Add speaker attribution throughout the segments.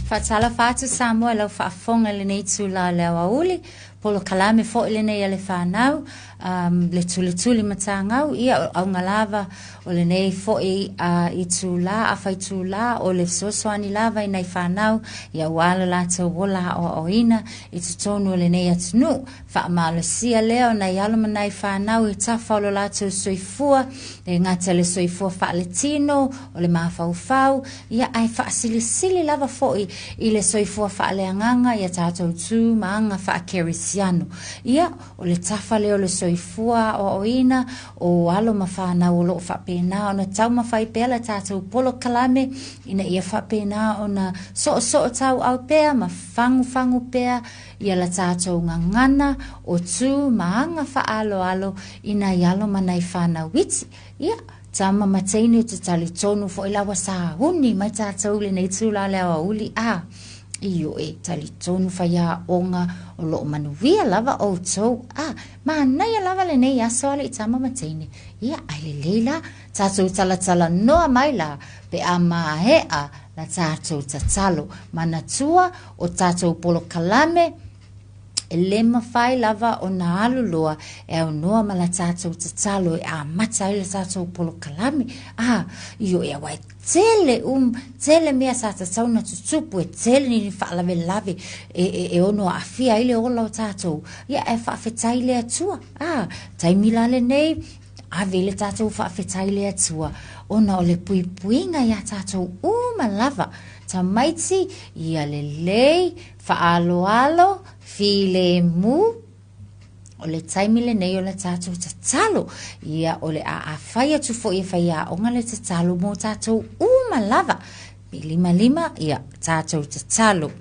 Speaker 1: Faatalofa atu Samoa i lau faafofoga i lenei itula o le aoauli, polokalame foi lenei a le fanau, um, le tulituli matagau, ia o auga lava o lenei foi uh, itula, afa itula, o le fesoasoani lava i nai fanau, ia aua lo latou ola aoaoina i totonu o lenei atunuu. Faamalosia lea o nai alo ma nai fanau i tafa o lo latou soifua, e gata i le soifua faaletino, o le mafaufau, ia ae faasilisili lava foi i le soifua faaleagaga i a tatou tu ma aga faakerisiano. Ia, o le tafa lea o le soifua aoaoina o alo ma fanau o lo o faapena ona taumafai pea le tatou polokalame ina ia faapena ona soosoo tauau pea ma fagufagu pea ia la tatou gagana o tu ma aga faaaloalo i nai alo ma nai fanau iti. Ia, tama ma teine ou te talitonu foi la ua sauni mai tatou i lenei itula o le aoauli, a, ioe, talitonu faiaoga o lo o manuia lava outou, a, manaia lava lenei aso alii tama ma teine. Ia, ae lelei la, tatou talatalanoa mai la, pe a maea la tatou tatalo. Manatua, o tatou polokalame, e le mafai lava ona alu loa e aunoa ma la tatou tatalo e amata ai le tatou polokalame. A, ioe, aua e tele um, tele mea sa tatau ona tutupu, e tele ni faalavelave e, e, e ono aafia ai le ola o tatou. Ia, ae faafetai i le Atua. A, taimi la lenei, ave i le tatou faafetai i le Atua, ona o le puipuiga iā tatou uma lava. Tamaiti, ia lelei, faaaloalo, filemu, o le taimi lenei o le tatou tatalo. Ia, o le a afai atu foi e faiaoga le tatalo mo tatou uma lava. Limalima, ia, tatou tatalo.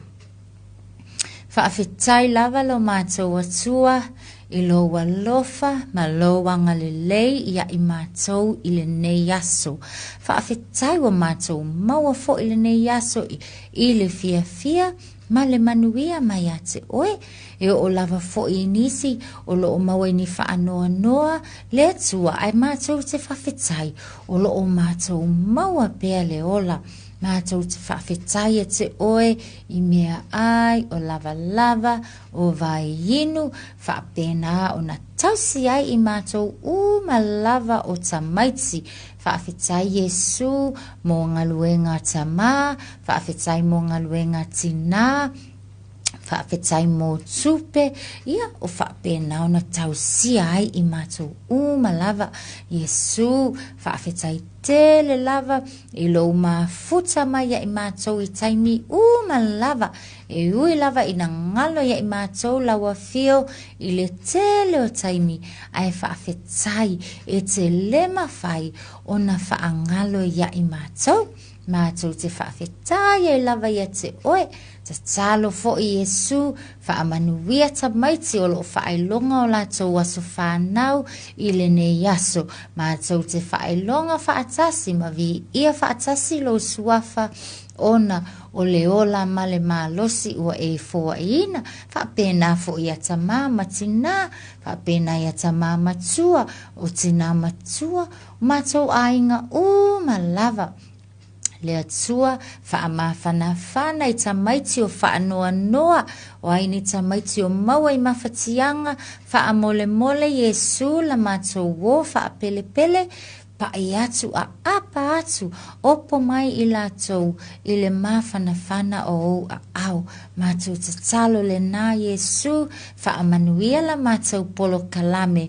Speaker 1: Faafetai lava lo matou Atua i lou alofa ma lou agalelei ia i matou i lenei aso. Faafetai ua matou maua foi lenei aso i, i le fiafia ma le manuia mai ia te oe. E oo lava foi i nisi o lo o maua i ni faanoanoa le Atua ae matou te faafetai o lo o matou maua pea le ola. Matou te faafetai ia te oe i mea ai o lavalava, o vai inu, faapena ona tausi ai i matou uma lava o tamaiti. Faafetai Iesu mo galuega a tamā, faafetai mo galuega a tinā, faafetai mo tupe, ia o faapena ona tausia ai i matou uma lava. Iesu, faafetai tele lava i lou mafuta mai ia i matou i taimi uma lava, e ui lava ina galo ia i matou lau afio i le tele o taimi, ae faafetai e te le mafai ona faagalo ia i matou. Matou te faafetai ai lava ia te oe. Tatalo foi Iesu, faamanuia tamaiti o lo o faailoga o latou aso fanau i lenei aso. Matou te faailoga faatasi ma viia faatasi lou suafa ona o le ola ma le malosi ua e foaiina, faapena foi ia tamā ma tinā, faapena ia tamā matua, o tinā matua, o matou aiga uma lava. Le Atua faamafanafana i tamaiti o faanoanoa, o ai ni tamaiti o maua i mafatiaga, faamolemole Iesu la matou uō faapelepele, paʻi atu aapa atu, opo mai i latou i le mafanafana o ou aao. Matou tatalo lenā Iesu, faamanuia la matou polokalame,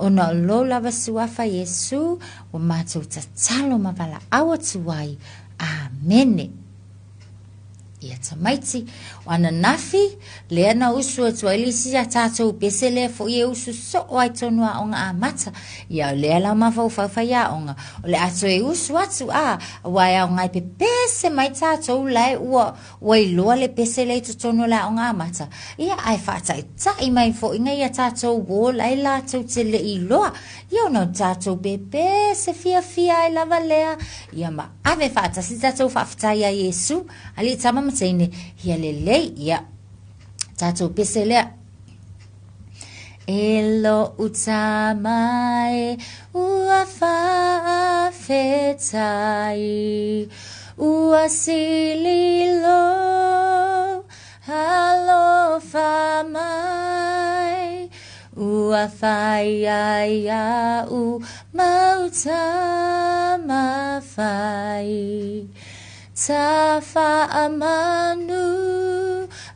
Speaker 1: Ona o lou lava suafa Iesu, ua matou tatalo ma valaau atu ai. Amene. Ia tamaiti, o ananafi, lea na usu atu ai le isi a tatou pese lea foi e usu soo ai tonu aoga amata. Ia o lea la mafaufau faiaoga, o le a toe usu atu a, aua e aoga e pepese mai tatou la e ua Ua iloa le pese lea i totonu o le aoga amata, ia ae faataitai mai foi nai a tatou uo la e latou te le i iloa. Ia ona o tatou pepese fiafia ai lava lea, ia ma ave faatasi tatou faafetai ia Iesu, alii tama ma teine, ia lelei, ia tatou pese lea. E lo'u tama e ua faafetai, ua sili loa. Ua fai ai aʻu mau tama fai Tafaamanu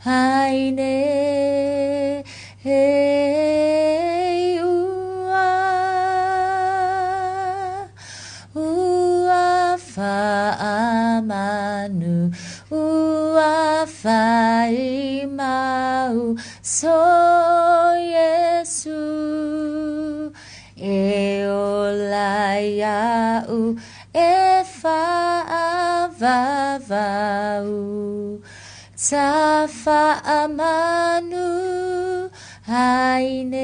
Speaker 1: ai nei Ua Ua faamanu Ua fai mau So Iesu E ola iaʻu e faavavau Tafaamanu ai nei.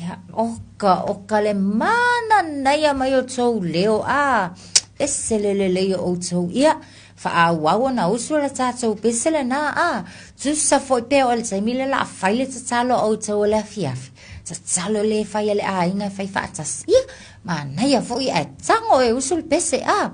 Speaker 1: Ia, oka, oka le mananaia mai o tou leo, a, ese le lelei o outou. Ia, faaauau ona usu le tatou pese lena, a, tusa foi pea o le taimi le la fai le tatalo a outou o le afiafi. Tatalo le fai a le aiga e fai faatasi. Ia, manaia foi ae tago e usu le pese, a.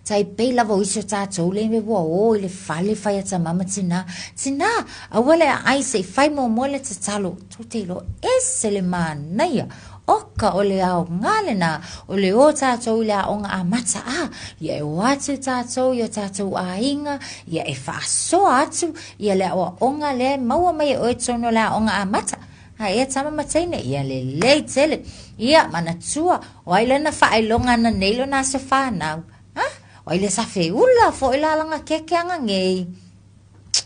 Speaker 1: Tai pei lava o isi o tatou le ua o i le fale fai a tama ma tina. Tina, aua le aai se i fai muamua le tatalo. Tou te iloa ese le manaia. Oka o le aoga lena, o le o tatou i le aoga amata a, ia e o atu tatou i o tatou aiga, ia e faasoa atu ia le aoaoga lea e maua mai e oe i totonu o le aoga amata. A ea tama ma teine, ia lelei tele. Ia, manatua, o ai lena faailoga ana nei lona aso fanau? Ha? O ai le sa feula foi la langa keke anga ngei?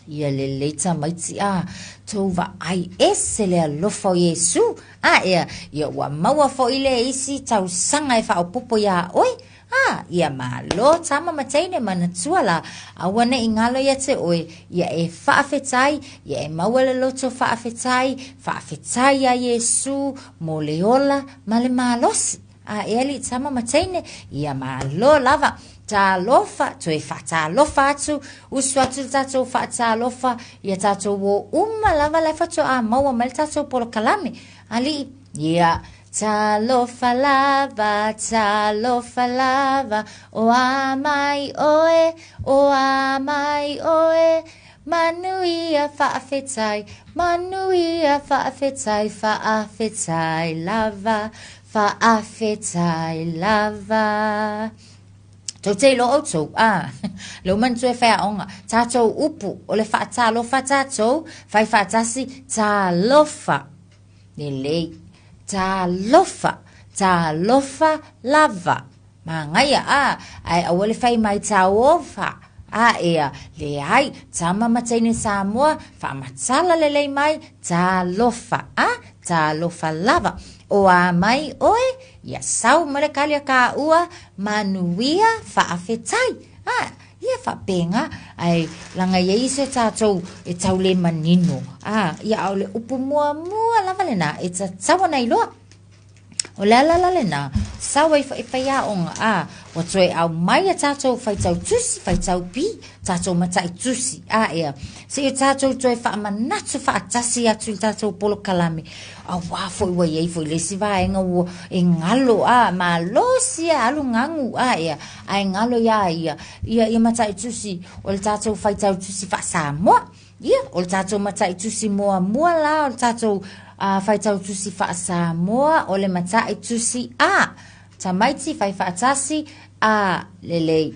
Speaker 1: Ia lelei tamaiti a, tou vaai ese le alofa o Iesu. A ea, ia ua maua foi le isi tausaga e faaopoopo iā oe. A, ia malo tama ma teine manatua la, aua ne i galo ia te oe, ia e faafetai, ia e maua le loto faafetai, faafetai iā Iesu mo le ola ma le malosi. A e alii tama ma teine, ia malo lava. Talofa, toe faatalofa atu, usu atu le tatou faatalofa, ia tatou o uma lava la e faatoa maua mai le tatou polokalame. Alii, ia, Talofa lava, talofa lava, o a mai oe, o a mai oe, manuia faafetai, manuia faafetai, faafetai lava, faafetai lava. Tou te iloa outou, a, le uma na toe faiaoga, tatou upu, o le faatalofa tatou, fai faatasi, talofa. Lelei. Talofa, talofa lava. Magaia, a, ae aua le fai mai tauofa. A ea, leai, tama ma teine Samoa, faamatala lelei mai, talofa, a, talofa lava. O a mai oe, ia sau ma le kali a kāua, manuia faafetai. A, Ia faapena, ae laga i ai isi o tatou e tau le manino. A, ia a o le upu muamua lava lena e tatau ona iloa. O le ala la lena, sau ai foi faiaoga, a, ua toe aumai a tatou faitau tusi, faitau pi, tatou matai tusi, a ea, se i o tatou toe faamanatu faatasi atu i le tatou polokalame, auā foi ua i ai foi le isi vaega ua e galo, a, malosi e alu gagu, a ea, Ae galo iā ia, ia, ia mataitusi o le tatou faitau tusi faa-Samoa. Ia, o le tatou mataitusi muamua la o le tatou uh, faitau tusi faa-Samoa, o le mataitusi A. Tamaiti fai faatasi, A, lelei.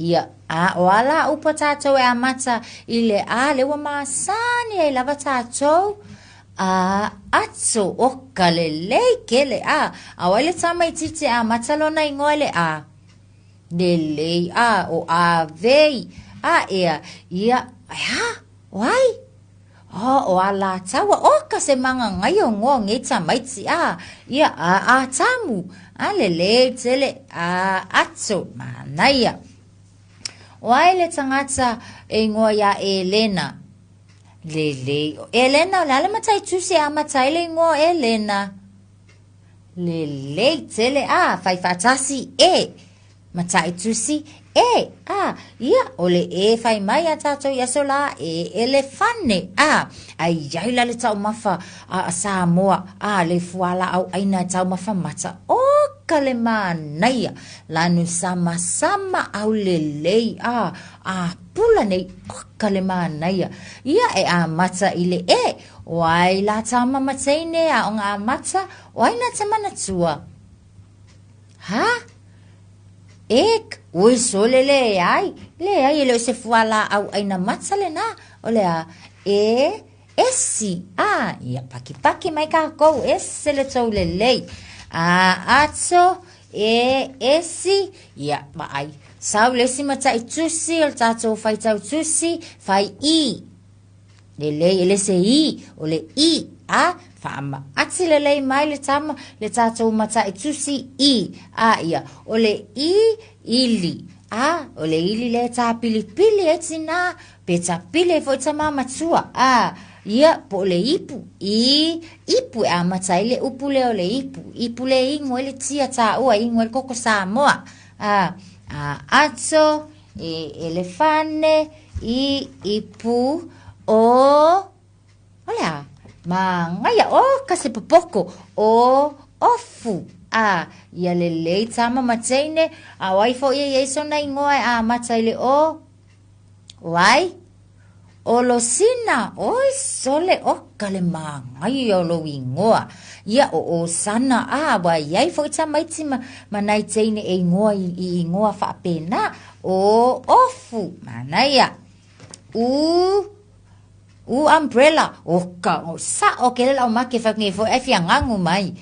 Speaker 1: Ia, a, o a la upu a tatou e amata i le A, le ua masani ai lava tatou, a, ato, oka lelei kele, a, a o ai le tamaitiiti e amata lona igoa i le A? Lelei, a, o Avei, a, ea, ia, e a, o ai? Oh, o Alataua, oka se magagaia o ngoa o nei tamaiti, a, ia, a, Atamu, a, lelei tele, a, ato, manaia. O ai le tagata e igoa iā Elena? Lelei. O Elena, o le a le matai tusi e amata ai le igoa o Elena? Lelei tele. A, fai faatasi, e. Matai tusi, e. A, ia, o le e fai mai a tatou i aso la, e elefane. A, ai iai la le taumafa a Samoa, a, le fualaau ʻaina e taumafa mata. Oka! Oka le manaia, lanu samasama aulelei, a, apula nei, oka le manaia. Ia e amata i le E, o ai la tama ma teine aoga amata, o ai na te manatua? Ha? Ek, ui sole leai, leai e le o se fualaau ʻaina mata lenā, o le a? E, esi, a, ia pakipaki mai kākou, ese le tou lelei. A, ato, e, esi, ia, vaai, sau le isi matai tusi o le tātou faitau tusi, fai i. Lelei, e le se i, o le i, a, faamaati lelei mai le tama, le tātou matai tusi i, a ia, o le i, ili, a, o le ili lea e tāpilipili ai tinā, pe tapili ai foi tamā matua, a, ia, po o le ipu, i, ipu e amata ai le upu lea o le ipu, ipu lea e inu ai le tia tāua, e inu ai le koko Samoa, a, a, ato, E elefane, i ipu, o, o le a? Magaia, o ka se popoko, o ofu. A, ia lelei tama ma teine, a o ai foi e iai sona ingoa e amata i le o? O ai? O Losina, oi sole, oka le māngaia o lou ingoa. Ia, o Osana, a, ua iai foi tamaiti ma, ma nai teine e ingoa i, i ingoa faapena. O Ofu, manaia. U, u umbrella, oka, o sa'o ke le lau make fai nei foi ai fia ngagu mai.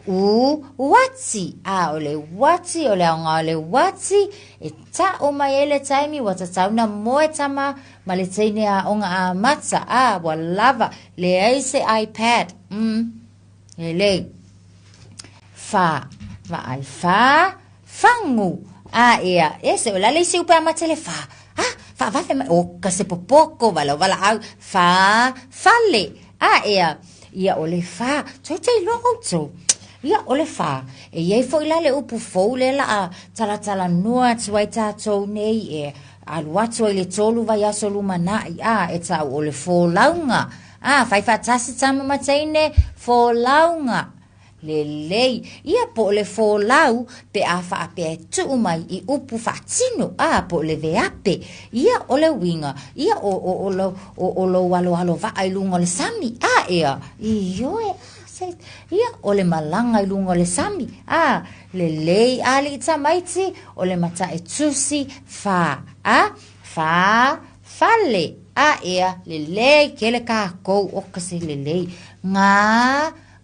Speaker 1: U, uati, a, o le uati, o le aoga o le uati, e ta'u mai ai le taimi, ua tatau na moe tama, Ma le teine aoga amata, a, ua lava, leai se iPad, mm, lelei. Fa, vaai, fa, fagu, a, ea, e se o la le isi upe amata le fa, a, faavave mai, o ka se popoko, valaau valaau, fa, fale, a, ea, ia o le fa, tou te iloa outou, ia o le fa, e iai foi la le upu fou lea la a talatalanoa atu ai tatou nei e Alu atu ai le tolu vaiaso lumanaʻi, a, e taʻu o le folauga. A, fai faatasi tama ma teine, folauga. Lelei. Ia po o le folau pe a faapea e tuu mai i upu faatino, a, po o le veape. Ia o le uiga, ia o, o, o, lo, o, o lou aloalo vaa i luga o le sami, a, ea, ioe, a, se, ia, o le malaga i luga o le sami, a, Lelei alii tamaiti o le matae tusi fa a fa fale a ea lelei kele kakou o ka se lelei nga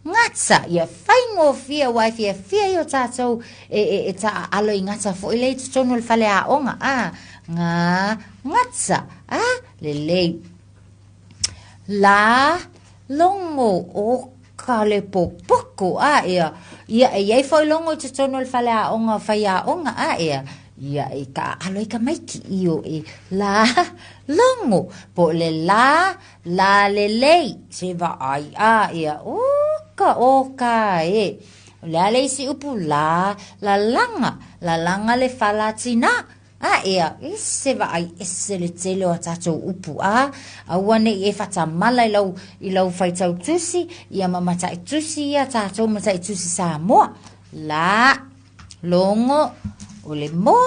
Speaker 1: gata ia faigofie aua e fiafia ia o tatou e, e, e taaalo i gata foi lea i totonu o le fale aoga a nga gata a lelei la logo o ka le popoko a ea ia e iai foi logo i totonu o le fale aoga o faiaoga a ea ia e taaalo ai tamaiti io e la logo po o le la la lelei se vaai a ea o ka o ka e o le a le isi upu la lalaga lalaga le fala tina A ea, e se vaai ese le tele o a tatou upu, a, aua ne i e faatamala i lau, i lau faitau tusi, ia ma matai tusi ia tatou matai tusi Samoa. La, logo, o le mo,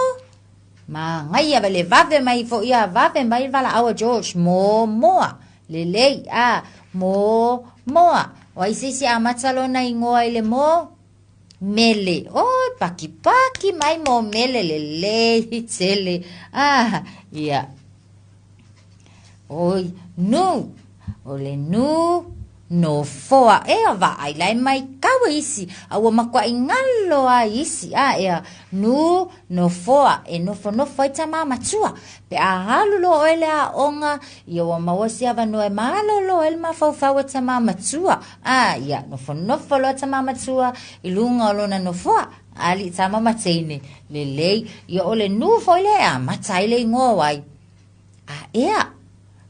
Speaker 1: magaia vai le vave mai foi ia, vave mai le valaau a George, mo, moa, lelei, a, mo, moa. O ai se isi amata lona igoa i le mo? Mele, oi pakipaki mai mo mele lelei tele. Ah, ia. Oi, nu, o le nu, nofoa. E a vaai la e mai kau e isi, a ua matuaʻi galo a isi. A ea, nu, nofoa, e nofonofo ai tamā matua. Pe a alu loa oe le aoga, ia ua maua se avanoa e malolo ai le mafaufau o tamā matua. A, ia, nofonofo loa tamā matua i luga o lona nofoa, alii tama ma teine, lelei, ia o le nu foi lea e amata ai le igoa o ai. A ea,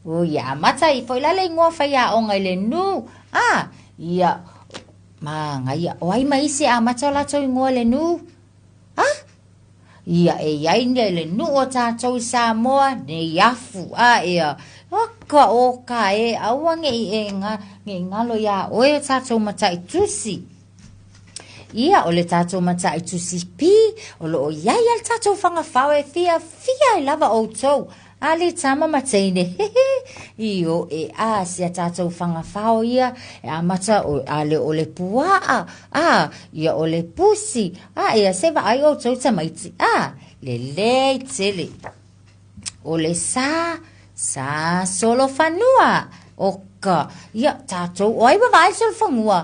Speaker 1: o ia amata ai foi la le igoa faiaoga i le nu, a, ia, magaia, o ai ma isi e amata o latou igoa i le nu? A, Ia e iai nei le nuu o tatou i Samoa nei afu a ea oka oka e aua nei e nga nei galo iā oe o tatou matai tusi. Ia, o le tatou mataitusi P, o lo o i ai a le tatou fagafao e fiafia ai lava outou. Ali tama ma teine, hehe, ioe, a, si a tatou fagafao ia, e amata o, a le o le puaa, a, ia o le pusi, a, ia se vaai outou tamaiti, a, lelei tele. O le sa, sa solofanua, o ka, ia, tatou, o ai ua vaai solofanua?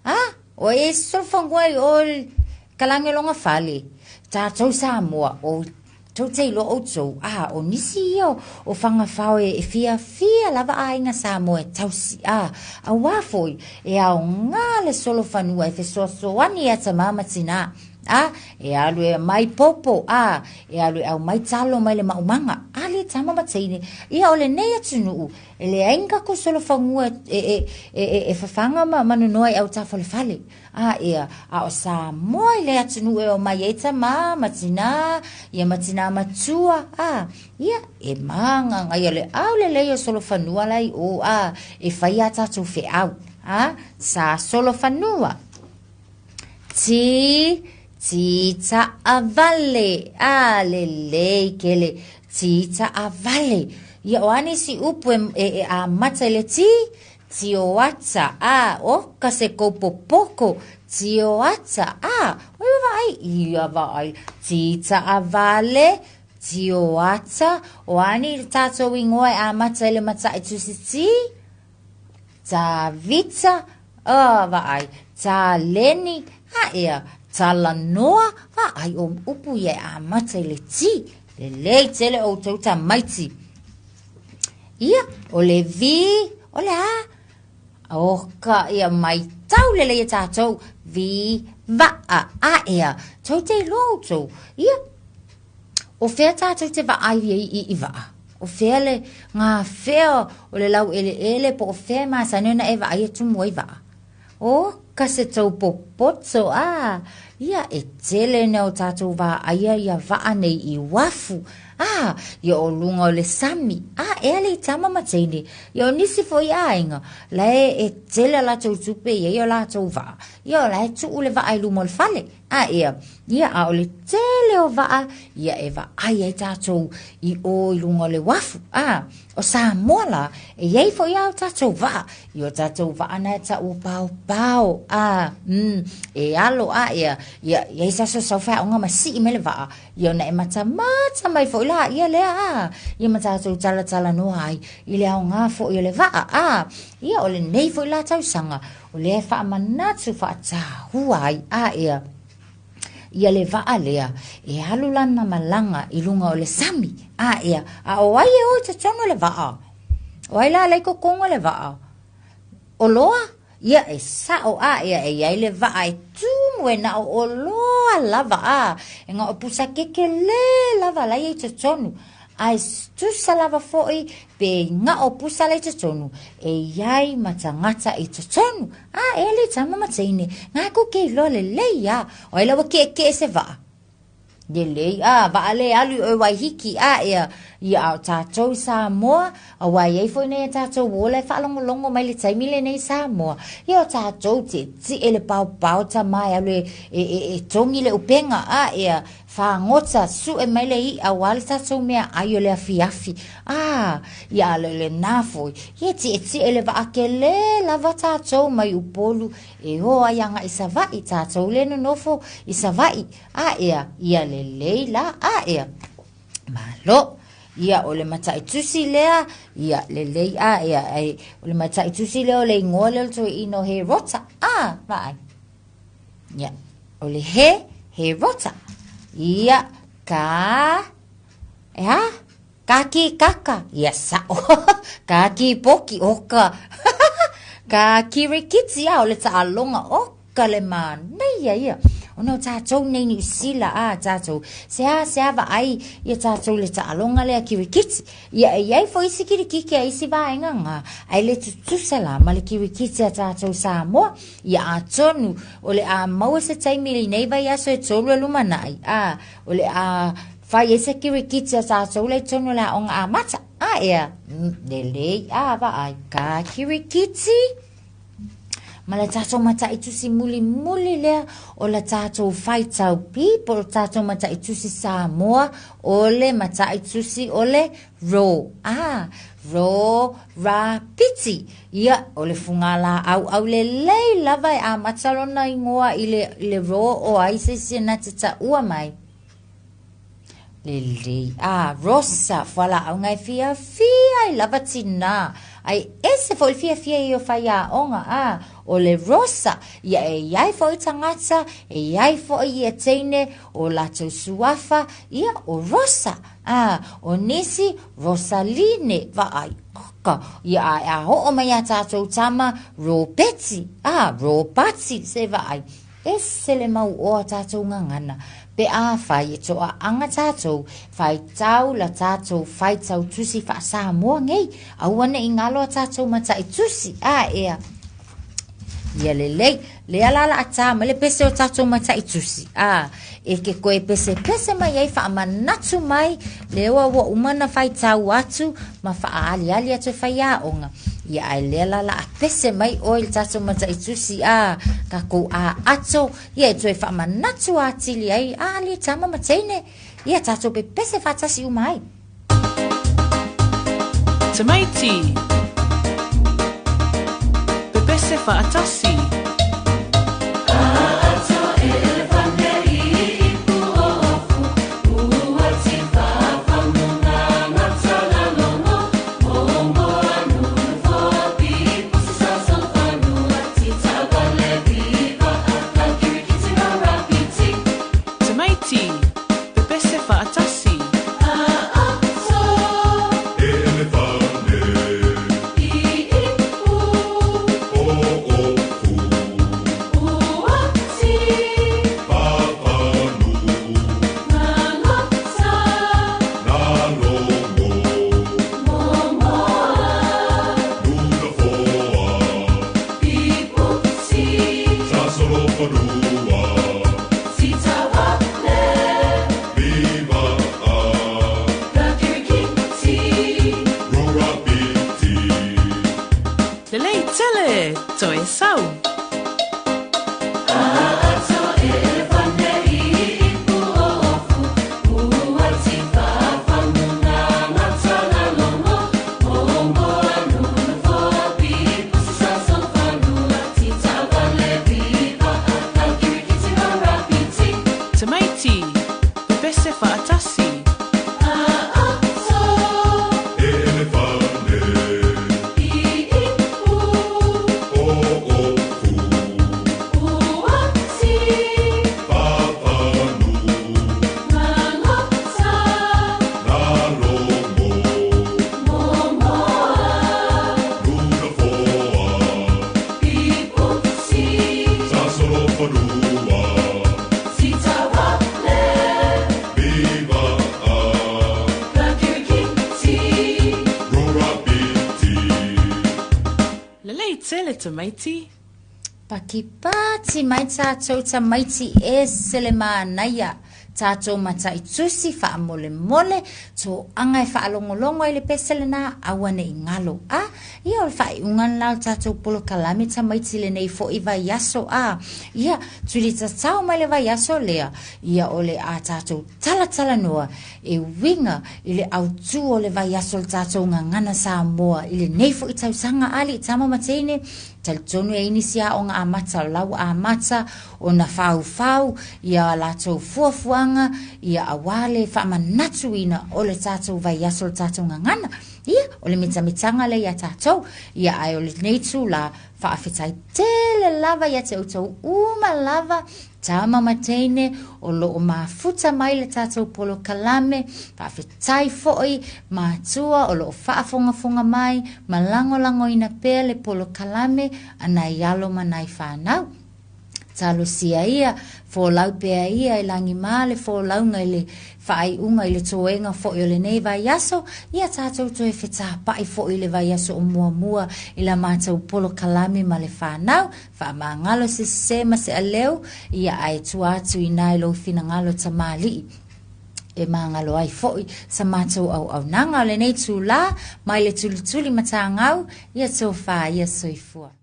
Speaker 1: A, o e solofanua i o kalagi o lona fale. Tatou Samoa, o tou te iloa outou, a, o nisi ia o fagafao e fiafia lava aiga Samoa e tausi, a, auā foi, e aoga le solofanua e fesoasoani ia tamā ma tinā, a, e alu e aumai popo, a, e alu e aumai talo mai le maumaga, a le tama ma teine, ia o lenei atunuu, E leai ni tatou solofanua e fafaga ma nonoa i autafalefale. A ea, a o Samoa i le atunuu e omai ai tamā ma tinā, ia ma tinā matua, a, ia, e māgagaia le au lelei o solofanua la i o, a, e fai a tatou feau, a, sa solofanua. Tī, tī taʻawale, a, lelei kele, tī taʻawale. Ia, o a nisi upu e, e, e amata i le tī? Tioata, a, o ka se kou popoko, tioata, a, o ia vaai, ia vaai, tī taʻawale, tioata, o a ni tātou ingoa e amata i le mataʻi tusi tī? Tāvita, ā, vaai, Tāleni, a ea, Talanoa, vaai, o upu ia e amata i le T. Lelei tele outou tamaiti. Ia, o le V, o le a? O ka, ia, maitau lelei e tātou, V, va'a, a ea, tou te iloa outou. Ia, O fea tātou te vaai ai i, i va'a? O fea le, ngā fea o le lau eleele po o fea e masani ona e vaai e tumu ai va'a? O ka se tou popoto, a, ia e tele nei o tātou vaaia ia va'a nei i uafu, a, ia o luga o le sami, a, e ale i tama ma teine, ia o nisi foi aiga, la e, e tele a latou tupe i ai o latou va'a, ia o la e tuu le va'a i luma o le fale, A ea, ia a o le tele o va'a, ia e vaai ai tātou i ō i luga o le uafu. A, o Samoa la, e i ai foi a o tātou va'a, i o tātou va'a na e ta'u o paopao, a, mm, e alo a ea, ia, i ai se aso sau faeaoga ma si'i mai le va'a, ia ona e matamata mai foi la ia lea, a, ia ma tātou talatalanoa ai i le aoga foi o le va'a, a, ia o lenei foi la tausaga, O lea e faamanatu faatahua ai a ea ia le vaa lea e alu lana malaga i luga o le sami a ea a o ai e o i totonu o le vaa? O ai la la i totonu o le vaa? O Loa? Ia e sao a ea e iai le vaa e tumu e na o o Loa lava a e na o pusa kekelē lava la ia i totonu a e tusa lava foi pe ga'o pusa la i totonu, e iai ma tagata i totonu. A, e alii tama ma teine, nga ku ke iloa lelei a, o ai la ua ke'eke'e se va'a. Lelei, a, va'a le alu i oe Waihiki, a, ea, ia a o tatou i Samoa, auā e iai foi nei a tatou ola e faalogologo mai le taimi lenei i Samoa, ia o tatou tietie le paopao tama e alu e, e, e, e togi le upega, a, ea, Fagota, suʻe mai le iʻa auā le tatou meaʻai o le afiafi. A, ia a le lenā foi, ia tietie le va'a kelē lava tatou mai Upolu e ō ai agaʻi Savaʻi, tatou le nonofo i Savaʻi. A ea, ia lelei la, a ea. Malo. Ia, o le mataʻitusi lea, ia, lelei, a ea, e, o le mataʻitusi lea o le igoa lea o le toeaina o Herota. A, vaai. Ia, o le he, he rota. Ia, ka, e a? Ka ki kaka. Ia, sa'o. Ka ki poki, o ka. Ka kirikiti, a, o le ta'aloga, o ka le manaia ia. Ona o tātou nei Niu Sila, a, tātou, se a, se a vaai ia tātou le ta'aloga lea kirikiti. Ia, e iai foi isi kirikiki a isi vaega ngā, ae le tutusa la ma le kirikiti a tātou Samoa. Ia atonu, o le a maua se taimi i nei vaiaso e tolu e lumanaʻi, a, o le a fai ai se kirikiti a tātou la i tonu o le aoga amata. A ea, lelei, a, vaai, ka kirikiti. Ma le tatou mataitusi mulimuli lea o le tatou faitau P po o le tatou mataitusi Samoa, o le mataitusi o le Ro, a, ro, ra, piti. Ia, o le fugalaau aulelei lava e amata lona igoa i le, i le ro o ai se isi e na te taua mai. Lelei, a, rosa, fualaauga e fiafia ai lava tinā. Ai ese foi le fiafia i o faiaoga, a, o le rosa, ia e iai foi tagata, e iai foi ia teine, o latou suafa, ia, o rosa. A, ʻo nisi, Rosaline, vaai, oka, ia a, a hoʻo mai iā tātou tama, Ropeti, a, Ropati, se vaai, ese le mau o a tātou gagana, pe afai e toʻaʻaga tātou, faitau la tātou faitau tusi faa-Samoa nei, aua ne i galo a tātou mataʻi tusi, a, ea. Ia lelei, lea la la tā mai le pese o tātou mataʻi tusi. A, e ke koe pese pese mai ai faamanatu mai, lea ua ua uma na faitau atu ma faaaliali atu e faiaoga. Ia ae lea la la a pese mai ʻoe i le tātou mataʻi tusi, a, kākou a ato, ia e toe faamanatu atili ai, a ali tama ma teine, ia tātou pepese faatasi uma ai.
Speaker 2: Tamaiti. Pepese faatasi. Tamaiti. Pepese faatasi. Lelei tele, toe sau. Tamaiti, pepese faatasi. Lelei tele tamaiti.
Speaker 1: Pakipati mai tātou tamaiti ese le manaia tātou mataʻi tusi faamolemole toaga e faalogologo ai le pese lenā aua neʻi galo a ia o le faaiuga lenā o le tatou polokalame tamaiti lenei foʻi vaiaso a ia tulitatao mai le vaiaso lea ia o le a tatou talatalanoa e uiga i le autū o le vaiaso o le tatou gagana Samoa i lenei foʻi tausaga alii tama ma teine Talitonu e nisi aoga amata o lau amata ona faufau ia latou fuafuaga ia auā le faamanatuina o le tatou vaiaso o le tatou gagana. Ia, o le mitamitaga lea iā tatou. Ia, ae o lenei itulā, faafetai tele lava ia te outou uma lava Tama ma teine o lo o mafuta mai le tatou polokalame, faafetai foi matua o lo o faafogafoga mai ma lagolagoina pea le polokalame a nai alo ma nai fanau. Talosia ia, folau pea ia e lagimā le folauga i le faaiuga i le toega foi o lenei vaiaso, ia tatou toe fetapaʻi foi i le vaiaso o muamua i la matou polokalame ma le fanau, Faamagalo se sese ma se aleu, ia ae tua atu inā i lou finagalo tamalii e magalo ai foi sa matou auaunaga o lenei itulā mai le tulituli matagau, ia tofa ia soifua.